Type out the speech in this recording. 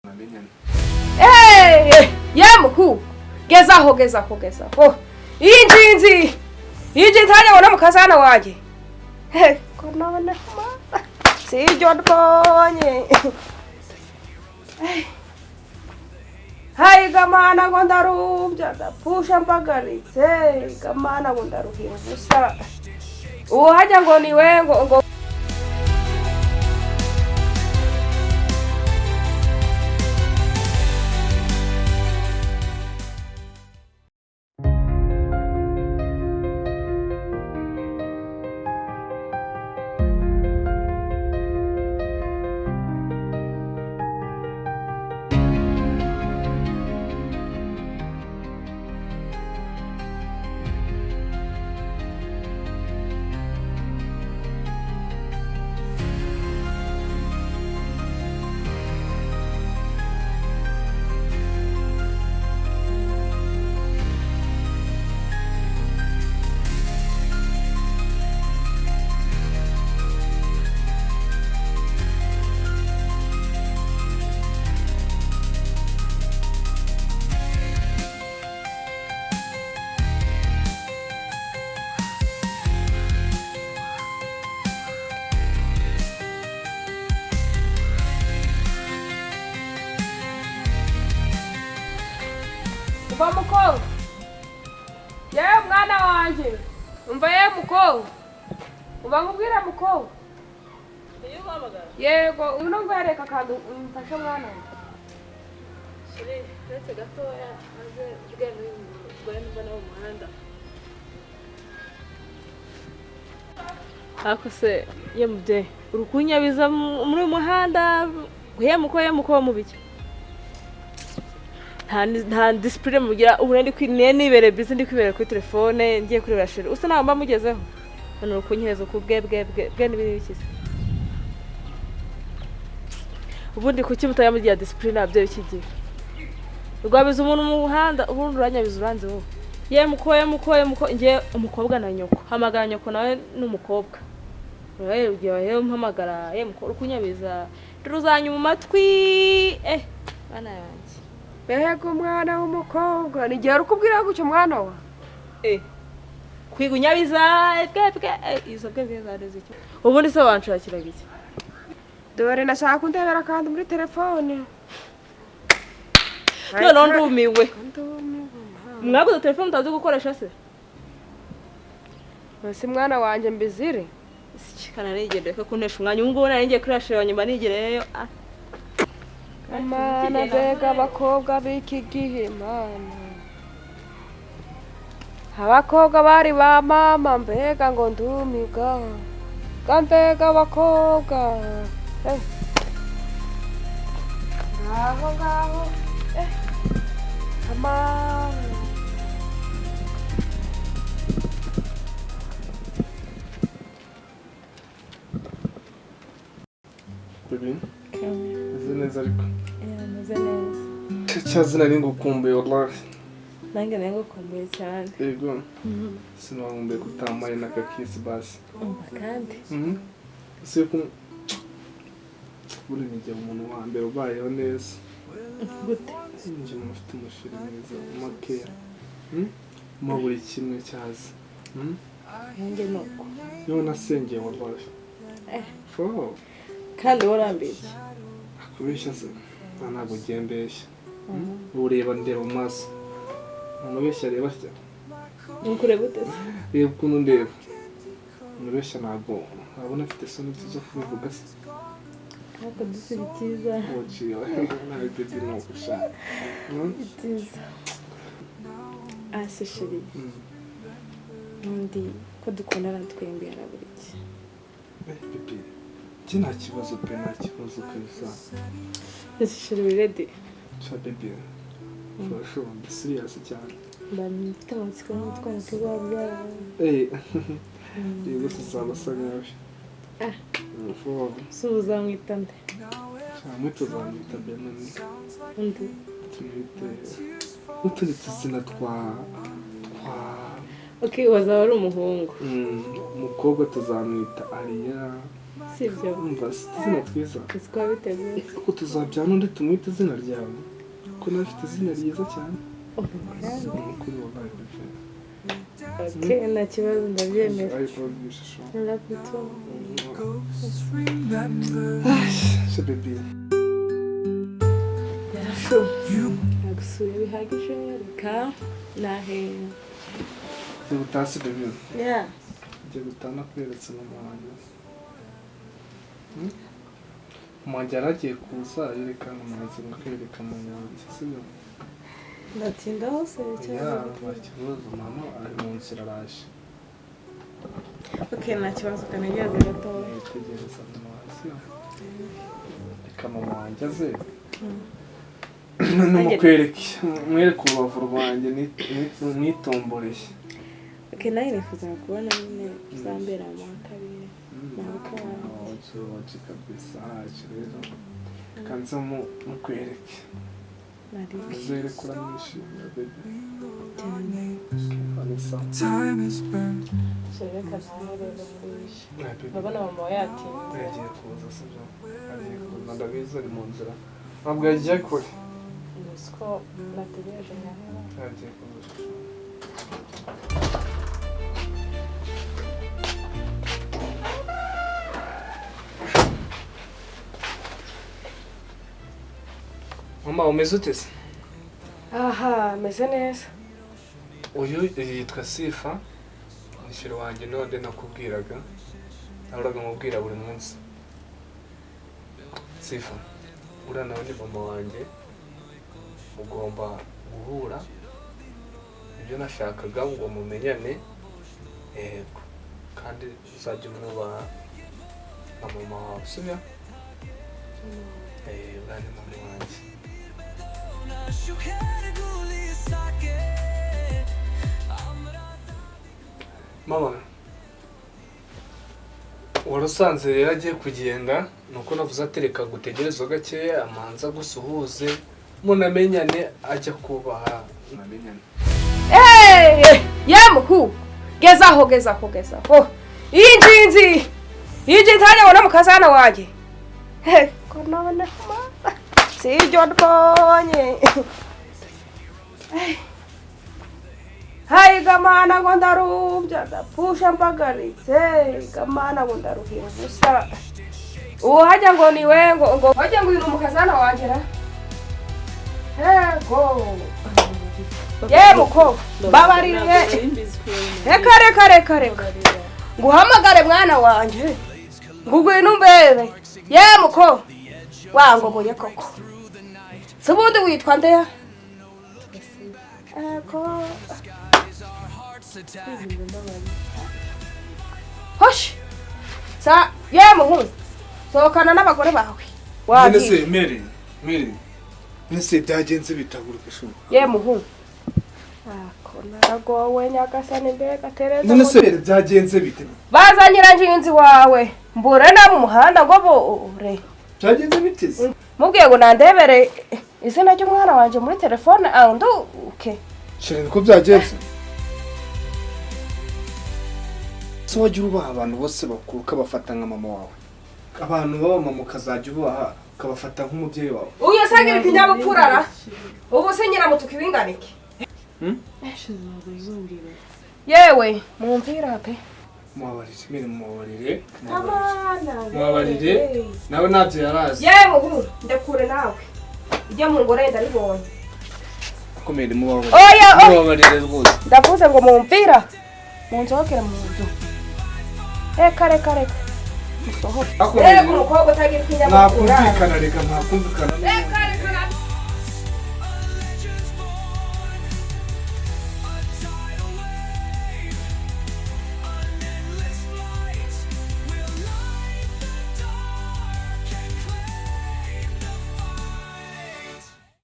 Namenyane. Eh, yemuhu gezaho gezaho gezaho iyi nzinzi iyi nzinzi hariya ubona mukazana wanjye. Eh, ko none sibyo mbonye. Hayi gamana ngo ndarubya ndapfusha mbagaritse gamana ngo ndaruhira ubusa uwo hajya ngo niwe ngo umva mukobwa yewe mwana wanjye umva yewe mukobwa uba nkubwira mukobwa yego uno ngwereka kandi umfashe mwana wanjye. Chérie, uretse gatoya maze ubwenge bw'umugore mbona mu muhanda. Ariko se ye mubyeyi uri kunyabiza muri uyu muhanda yemuko mu biki? Nta discipline mugira ubu ndi kwiniye nibere busy ndi kwibera kuri telefone ngiye kurebera chérie usa naho mba mugezeho none uri kunkereza ku bwe bwe bwe bwe n'ibindi bikize. Ubundi kuki mutayamugira discipline abyeyi iki gihe? Rwabiza umuntu mu muhanda ubundi uranyabiza uranze wowe. Yemuko ngiye umukobwa na nyoko hamagara nyoko nawe n'umukobwa. Uraye ugiye wahe mpamagara yemuko uri kunyabiza ruzanyu mu matwi bana yanjye. Mbega umwana w'umukobwa nigihe urukubwira gutyo mwana wa kwiga unyabiza bwe izo bwe zareze iki? Ubundi se wanshakiraga iki? Dore nashaka kundebera kandi muri telefone. None ndumiwe. Mwaguze telefone mutazi gukoresha se? Si mwana wanjye mbizire. Kana nigendeye ko kuntesha umwanya ubu ngubu nari ngiye kuri chérie wanjye mba nigereyeyo. Mana mbega abakobwa b'iki gihe mana abakobwa bari ba mama mbega ngo ndumirwa mbega abakobwa ngaho ngaho amana. Baby, meze neza ariko. Meze neza. Cyazina nari ngukumbuye wallahi. Nanjye nari ngukumbuye cyane. Yego. Sinwankumbuye kutamaye n'akakisi basi. Umva kandi. Ese ko buri nijye umuntu wa mbere ubayeho neza. Gute? Njye umuntu ufite umushiri mwiza makeya. Mu buri kimwe cyaza. Nanjye nuko. Niho nasengeye wallahi. Fo. Kandi warambiye. Kubeshya se ntabwo ugiye mbeshya. Ureba ndeba mu maso. Umuntu ubeshya areba atya. Nukureba ute se? Reba ukuntu ndeba. Umuntu ubeshya ntabwo abona afite isoni zo kubivuga se. Ariko dusira icyiza. Uciye nawe baby ni ugushaka. Icyiza. Ase chérie. Undi ko dukundana twembi arabura iki? Baby. Iki nta kibazo pe nta kibazo kabisa. Ese chérie uri ready? Cha baby. For sure, ndi serious cyane. Mba mfite amatsiko n'umutwaro tuzabyara. Yego tuzaba asa nkawe. Si uzamwita nde? Cyangwa tuzamwita Benoni. Undi? Tumwite utundi tuzina twa Okay, wazaba ari umuhungu. Umukobwa tuzamwita Ariya. Sibyo. Umva izina twiza. Twabiteguye. Ko tuzabyana undi tumwite izina ryawe. Ko nawe afite izina ryiza cyane. Ukuri wabaye bebe. Okay, nta kibazo ndabyemera. I love you, Shusho. I love you too. Se baby. Nagusuye bihagije reka nahe. Ngiye gutaha se baby. Yeah. Ngiye gutaha nakweretse mama wanjye. Mama wanjye yari agiye kuza yerekana amazi akwereka mama wanjye, sibyo? Ndatinda hose Ya, cyane. nta kibazo, mama ari mu nzira araje. Okay, nta kibazo kanegeze gatoya. Yitegereza mama wanjye, sibyo? Reka mama wanjye aze. Numukwereke, mwereke urubavu rwanjye nitomboreye. Okay, nawe nifuzaga kubona nyine uzambera mu wa kabiri. Oje, oje kabisa, haje rero. Kanze mukwereke. Nari Uzere kuramwishimira baby. cyane. Vanessa. Time is burned. Reka nawe rero bwije. Yeah, baby. Ndabona mama we yatinze. Yagiye kuza sibyo? Agiye kuza ndabizi ari mu nzira. Ntabwo yagiye kure. Uzi ko nategereje nkahera. Yagiye kuza. Mama umeze ute se? Aha, meze neza. Uyu yitwa Sifa, umushyira wanjye none nakubwiraga, nahoraga mubwira buri munsi. Sifa, uriya nawe ni mama wanjye, mugomba guhura, ibyo nashakaga ngo mumenyane, yego, kandi uzajya umwubaha nka mama wawe, sibyo? Uriya ni mama wanjye. Mama, wari usanze rero agiye kugenda, nuko navuze atereka gutegerezwa gakeya amanza gusuhuze munamenyane ajya kubaha munamenyane. Hey, yemuku gezaho gezaho gezaho. Iyi nzinzi iyi nzinzi hano ubona mukazana wanjye. Hey, ko none mama sibyo mbonye. Hayi gamana ngo ndarubya ndapfusha mbagaritse gamana ngo ndaruhira ubusa. Uwo hajya ngo ni we ngo hajya ngo uyu ni umukazana wanjye ra. Hego. Yemuko babarire. Reka reka reka reka. Nguhamagare mwana wanjye. Ngugwino umbere. Yemuko wangoboye koko. Se ubundi witwa nde? Ego. Hoshi. Sa yemuhungu. Sohokana n'abagore bawe. None se Mary, Mary. Nese byagenze bitaguruka shu. Yemuhungu. Ako naragowe nyagasani mbega Tereza. None se byagenze bite? Baza nyiranjinzi wawe. Mbure na mu muhanda ngo bure. Byagenze bite se? Mubwiye ngo nandebere izina ry'umwana wanje muri telefone anduke. Shire niko byagenze. Se wajya ubaha abantu bose bakuru ukabafata nka mama wawe. Abantu baba mama ukazajya ubaha ukabafata nk'umubyeyi wawe. Uyu sagira ikinyabupfura ra. Ubu se nyiramutuka ibinganike. Yewe mumvira pe. Mubabarire, Mary mubabarire. Amana. Mubabarire. Nawe ntabyo yarazi. Yewe ubu ndakure nawe. Ujye mu ngore ndabibonye. Akomere mubabarire. Oya Mubabarire rwose. Ndavuze ngo mumvira. Munzokere mu nzu. Reka reka reka. Musohoke. Akomere. Reka umukobwa utagira ikinyabupfura. Mwakumvikana reka mwakumvikana. Reka